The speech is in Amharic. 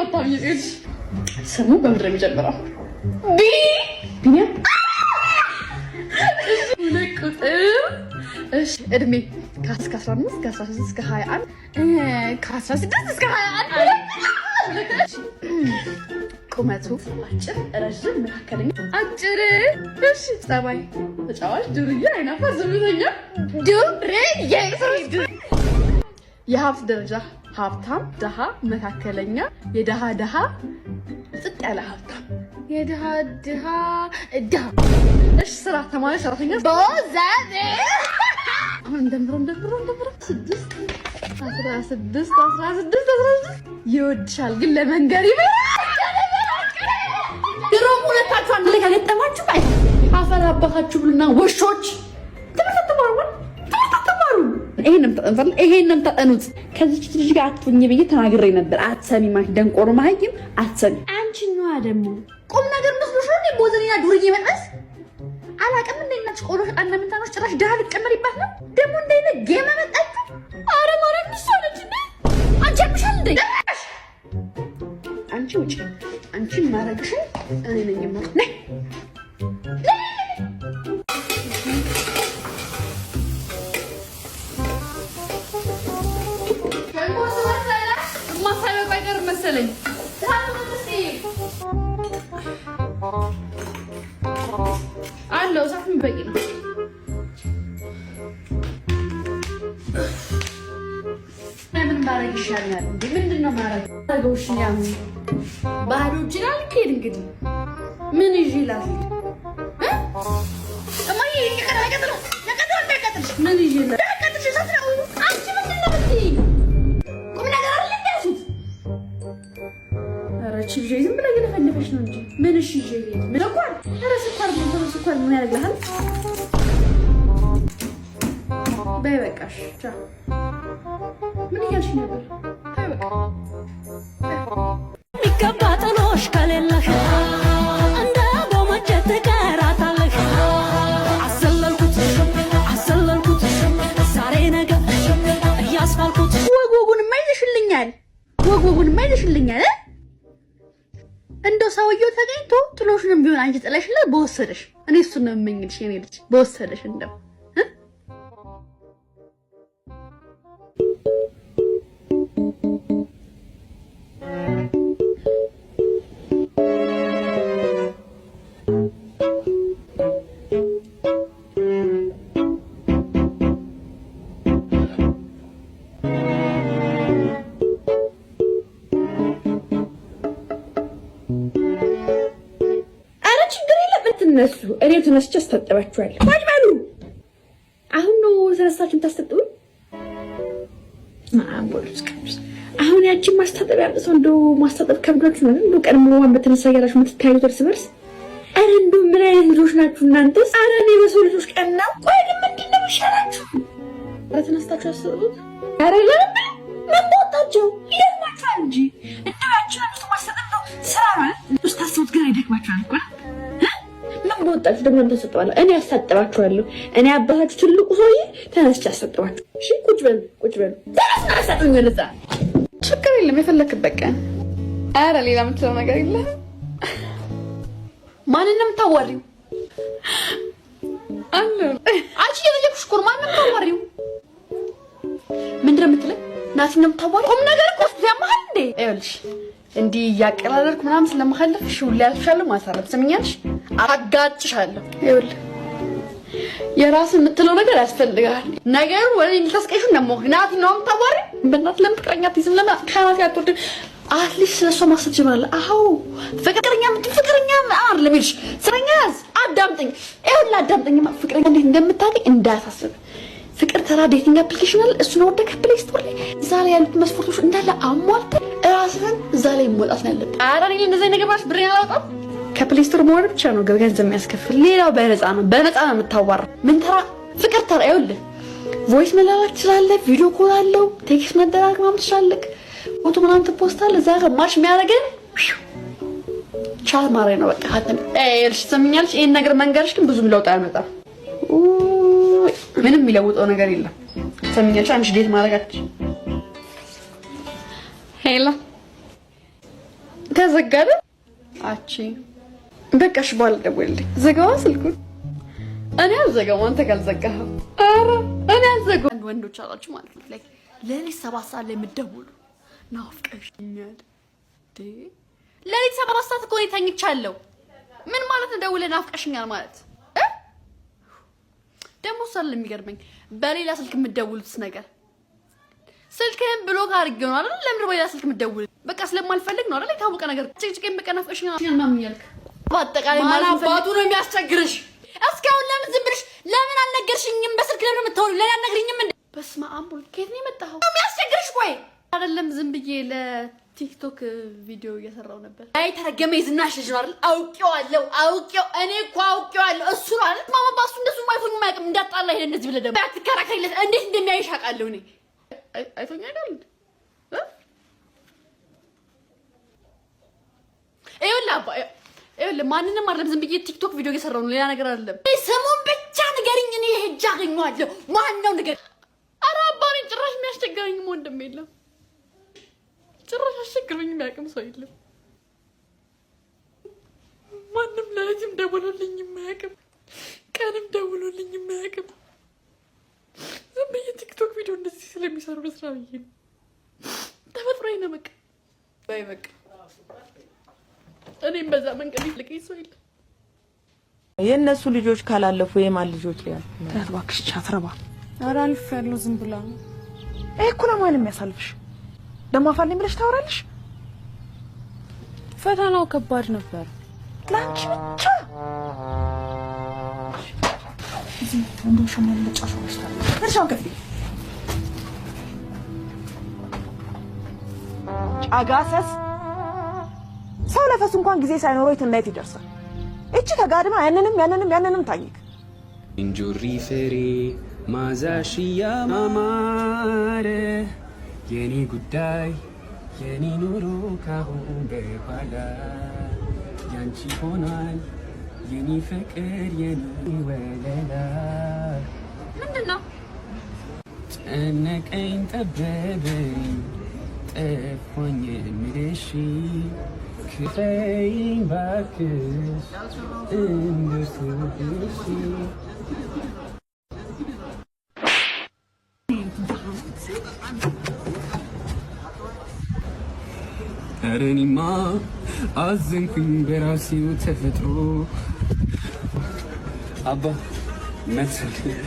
አታምኚ። ስሙ በምንድን ነው የሚጀምረው? ቢ ቢኒያም። ሁለት ቁጥር። እሺ፣ እድሜ ከ15 ከ16 እስከ 21፣ ከ16 እስከ 21። ቁመቱ አጭር፣ ረዥም፣ መካከለኛ? አጭር። እሺ፣ ጸባይ ተጫዋች፣ ዱርዬ፣ አይናፋር፣ ዝምተኛ? ዱርዬ። የሀብት ደረጃ ሀብታም፣ ድሃ፣ መካከለኛ፣ የድሃ ድሃ፣ ጽጥ ያለ ሀብታም? የድሃ ድሃ፣ ድሃ። እሺ፣ ስራ ተማሪ፣ ሰራተኛ? ቦዘኔ። አሁን እንደምረው፣ እንደምረው፣ እንደምረው። 6፣ 16፣ 16፣ 16። ይወድሻል ግን ለመንገር ይበላል። ድሮም ሁለታችሁ አንድ ላይ ካገጠማችሁ አፈር አባታችሁ ብሉና ወሾች። ትምህርት አትማሩ፣ ትምህርት አትማሩ። ይሄን ነው ይሄን ነው የምታጠኑት። ከዚች ልጅ ጋር አትሁኝ ብዬ ተናግሬ ነበር። አትሰሚ ማለት ደንቆሮ መሀይም አትሰሚ። አንቺኛዋ ደግሞ ቁም ነገር መስሎሽ ነው ቦዘኔና ዱርዬ መጥበስ አላቅም። እንደ እናትሽ ቆሎ ሸጣ እንደምታኖር ጭራሽ ድሃ ልትጨምሪባት ነው ደግሞ። እንደ አይነት ጌም መጣችሁ። ኧረ ማርያም እሷ ነች እንዴ? አንቺ ያምሻል እንዴ? አንቺ ውጪ። አንቺ ማረግሽን እኔ ነኝ የማውቀው። ነይ። መሰለኝ አለው እሳትም በቂ ነው። ምን ማድረግ ይሻላል? እንዴ ምንድን ነው ማድረግ? አድርገውሽ ባዶ እጅ አልሄድ እንግዲህ ምን ይዤ ላልሄድ? እማዬ ምን ይዤ ላልሄድ? አንቺ ምንድን ነው የምትይኝ? ቁም ነገር አይደል እንደ ያልኩት። ኧረ እቺ ልጅ ዝም ብላ እየለፈለፈች ነው እንጂ ምን እሺ ይዤ ልሂድ? ምን ስኳር? ኧረ ስኳር ስኳር ምን ያደርግልሃል? በይ በቃሽ። ቻው። ምን እያልሽ ነበር? በይ በቃ። የሚገባ ጥሎሽ ከሌለህ እንደ ጎመጀ ትቀራታለህ። አዘለልኩት አዘለልኩት ዛሬ ነገ እያስፋልኩት። ወግ ወጉንማ ይዘሽልኛል። ወግ ወጉንማ ይዘሽልኛል። እንደው ሰውየው ተገኝቶ ጥሎሽንም ቢሆን አንቺ ጥለሽለት በወሰደሽ። እኔ እሱን ነው የምመኝልሽ የኔ ልጅ፣ በወሰደሽ እንደው። አረ ችግር የለም እንትነሱ፣ እኔ ተነስቼ አስታጥባችኋለሁ። ቁጭ በሉ። አሁን ነው ተነሳችሁ የምታስታጥቡኝ? አሁን ያቺን ማስታጠቢያ አምጥተው እንደው ማስታጠብ ከብዷችሁ ነው። እንደው ቀድሞ ማን በተነሳ እያላችሁ የምትታዩት እርስ በርስ። አረ እንደው ምን አይነት ልጆች ናችሁ እናንተስ? አረ እኔ በሰው ልጆች ቀና። ቆይ ግን ምንድን ነው የሚሻላችሁ? አረ ተነስታችሁ አስታጥቡት። አረ ለምን ምን በወጣቸው ይደክማችኋል እንጂ እንደው ያቺን አምጥቶ ማስታጠብ ነው ስራ ማለት ስታስቡት ግን ይደክማችኋል እኮ። ምን በወጣችሁ ደግሞ ተሰጥባለሁ። እኔ አሳጥባችኋለሁ። እኔ አባታችሁ ትልቁ ሰውዬ ተነስቼ አሳጥባችሁ። እሺ ቁጭ በሉ፣ ቁጭ በሉ። ተነስና አሳጥቡኝ ወደዛ። ችግር የለም የፈለክበት ቀን። ኧረ ሌላ የምትለው ነገር የለም። ማንን ነው የምታዋሪው? አለ አንቺ እየጠየኩሽ እኮ ነው። ማንን ነው የምታዋሪው? ምንድን ነው የምትለኝ? ናቲ ነው የምታዋሪው? ቁም ነገር እኮ ያመሃል እንዴ? ይኸውልሽ እንዲህ እያቀላለድኩ ምናምን ስለማሳልፍሽ ሁሌ ያልፍሻለሁ ማለት አይደለም። ትሰሚኛለሽ? አጋጭሻለሁ። ይኸውልህ የራስህ የምትለው ነገር ያስፈልጋል። ነገሩ ወደ እኔ ልታስቀይሹ እንደሞክ ናቲ ነው የምታዋሪው? በእናትህ ለምን ፍቅረኛ አትይዝም? ለምን ከናቲ አትወርድም? at least ስለሷ ማሰብ ጀምራለህ። አዎ ፍቅረኛ ፍቅረኛ አይደለም ይልሽ ፍቅረኛ ያዝ። አዳምጠኝ፣ ይኸውልህ አዳምጠኝማ። ፍቅረኛ እንዴት እንደምታገኝ እንዳያሳስብ። ፍቅር ተራ dating application አለ። እሱን ወርደህ ከ Play Store ላይ እዛ ላይ ያሉት መስፈርቶች እንዳለ አሟልተህ ራስህን እዛ ላይ መውጣት ነው ያለብህ። ኧረ እኔ እንደዚህ ነገር ማለት ብሬን አላወጣም። ከ Play Store መውረድ ብቻ ነው ገንዘብ የሚያስከፍል። ሌላው በነፃ ነው። በነፃ ነው የምታዋራው። ምን ተራ ፍቅር ተራ ይኸውልህ voice መላላክ ትችላለህ። video call አለው። text መደራረግ ምናምን ትችላለህ። ፎቶ ምናምን ትፖስታለህ። እዛ ጋር match የሚያደርገን chat ማድረግ ነው በቃ። ይኸውልሽ ትሰሚኛለሽ? ይሄን ነገር መንገርሽ ግን ብዙም ለውጥ አያመጣም። ምንም የሚለውጠው ነገር የለም። ትሰሚኛለሽ? አንቺ date ማድረጋች Hello። ተዘጋደ። አቺ በቃ እሺ፣ በኋላ ደውልልኝ። ዘጋዋ ስልኩን። እኔ አልዘጋም፣ አንተ ካልዘጋኸው። ኧረ እኔ አልዘጋም። ወንዶች አላችሁ ማለት ነው like ሌሊት 7 ሰዓት ላይ የምትደውሉ፣ ናፍቀሽኛል። ሌሊት 7 ሰዓት እኮ እኔ ተኝቻለሁ። ምን ማለት ነው ደውለህ ናፍቀሽኛል ማለት? ደግሞ እሱ አይደለም የሚገርመኝ፣ በሌላ ስልክ የምትደውሉት ነገር። ስልክህን block አድርጌው ነው አይደል? ለምንድን በሌላ ስልክ የምትደውል? በቃ ስለማልፈልግ ነው አይደል? የታወቀ ነገር። ጭቅጭቄን በቃ ናፍቀሽኛል ምናምን እያልክ በአጠቃላይ ማን ማለት አባቱ ነው የሚያስቸግርሽ? እስካሁን ለምን ዝም ብለሽ ለምን አልነገርሽኝም? በስልክ ለምን የምታወሪው? ለኔ አልነግሪኝም እንዴ? በስመ አብ ወልድ፣ ከየት ነው የመጣኸው? የሚያስቸግርሽ ቆይ አይደለም፣ ዝም ብዬ ለቲክቶክ ቪዲዮ እየሰራው ነበር። አይ ተረገመ የዝናሽ ልጅ ነው አይደል? አውቄዋለሁ፣ አውቄው፣ እኔ እኮ አውቄዋለሁ። እሱ ነው አይደል? ማማ ባሱ እንደሱ አይቶኝ የማያውቅም። እንዳጣላ ሄደ እንደዚህ ብለህ ደግሞ አትከራከሪለት። እንዴት እንደሚያይሽ አውቃለሁ እኔ። አይቶኝ አይደል? ይኸውልህ አባ፣ ይኸውልህ ማንንም አይደለም፣ ዝም ብዬ ቲክቶክ ቪዲዮ እየሰራሁ ነው፣ ሌላ ነገር አይደለም። ስሙን ብቻ ንገሪኝ፣ እኔ ሄጄ አገኘዋለሁ። ማን ነው ንገሪኝ። ኧረ አባ እኔ ጭራሽ የሚያስቸግረኝም ወንድም የለም። ጭራሽ አስቸግሮኝ የሚያውቅም ሰው የለም። ማንም ሌሊትም ደውሎልኝ የማያውቅም፣ ቀንም ደውሎልኝ የማያውቅም። ዝም ብዬ ቲክቶክ ቪዲዮ እንደዚህ ስለሚሰሩ ለስራ ብዬ ነው። ተፈጥሮዬ ነው በቃ። በይ በቃ እኔም በዛ መንገድ ይልቀኝ ሰው የለም። የእነሱ ልጆች ካላለፉ የማን ልጆች ሊያልፉ ነው? ተያት እባክሽ፣ አትረባ። ኧረ አልፌያለሁ፣ ዝም ብላ ነው። ይሄ እኮ ለማን የሚያሳልፍሽ? ደግሞ አፋልኝ ብለሽ ታወራለሽ። ፈተናው ከባድ ነበር። ለአንቺ ብቻ እንደው ሸማለጫሽ እርሻውን ከፍ አጋሰስ ሰው ለፈሱ እንኳን ጊዜ ሳይኖረው የትና የት ይደርሳል። እቺ ተጋድማ ያንንም ያንንም ያንንም ታኝክ። እንጆሪ ፍሬ ማዛሽ ያማረ፣ የኔ ጉዳይ የኔ ኑሮ ካሁን በኋላ ያንቺ ሆኗል፣ የኔ ፍቅር የኔ ወለላ። ምንድን ነው? ጨነቀኝ ጠበበኝ ጠፋኝ የምልሽ፣ ክፈይኝ ባክሽ እንደስብሽ። ኧረ እኔማ አዘንኩኝ በራሴው ተፈጥሮ። አባ መልሱልኝ።